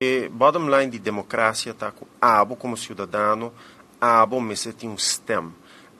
E bottom line di democracia ta cu abo como ciudadano, abo mester tin un stem.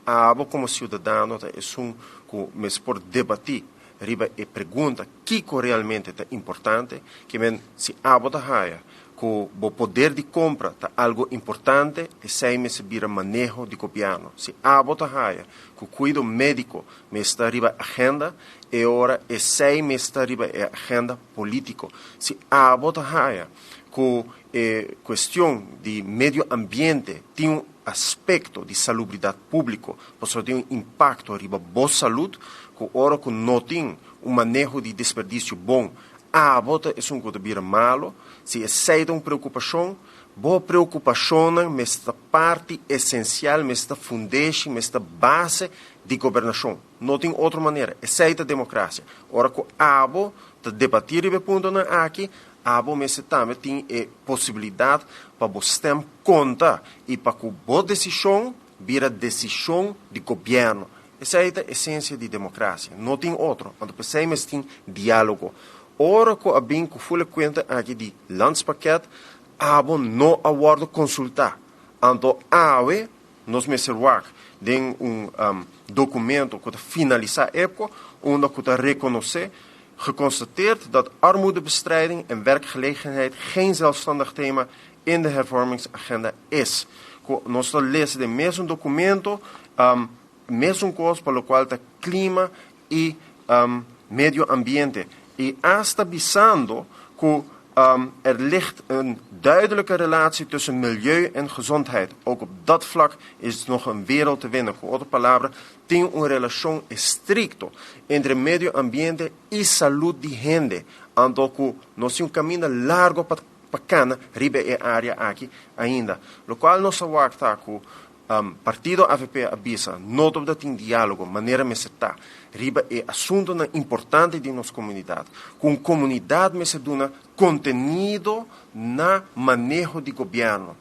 Abo como ciudadano ta esun cu mester por debati riba e pregunta kico realmente ta importante, kiermen si abo ta haya cu bo poder di compra ta algo importante, esey mester bira maneho di gobierno. Si abo ta haya cu cuido medico mester riba agenda, e ora esey mester riba e agenda politico. Si abo ta haya cu e cuestion di medio ambiente tin un aspecto di salubridad publico, pasobra tin un impacto riba bo salud, cu ora cu no tin un maneho di desperdicio bon, abo ta esun cu ta bira malo, si esey ta un preocupacion, bo preocupacionnan mester ta parti esencial, mester ta fundeshi, mester ta base di gobernacion. No tin otro manera. Esey ta democracia. Ora cu abo ta debati riba e puntonan aki, abo mester tambe tin e posibilidad pa bo stem conta y pa cu bo decision bira decision di gobierno. Esey ta esencia di democracia. No tin otro. Anto p'esey mester tin dialogo. Ora cu a bin cu fule cuenta aki di landspakket, abo no a wordo consulta. Anto awe nos mester wak den un documento cu ta finalisa EPCO, unda cu ta reconoce geconstateerd dat armoedebestrijding en werkgelegenheid geen zelfstandig thema in de hervormingsagenda is. Cu nos ta lesa den mesun documento, mesun cos pa locual ta clima y medio ambiente. Y hasta bisando cu er ligt een duidelijke relatie tussen milieu en gezondheid. Ook op dat vlak is nog een wereld te winnen. Cu otro palabra, tin un relacion estricto entre medio ambiente y salud di hende. Anto cu nos tin un caminda largo pa cana riba e area aki ainda. Locual nos a wak ta cu partido AVP a bisa no tabata tin dialogo manera mester ta riba e asuntonan importante di nos comunidad. Cu un comunidad mester duna contenido na maneho di gobierno.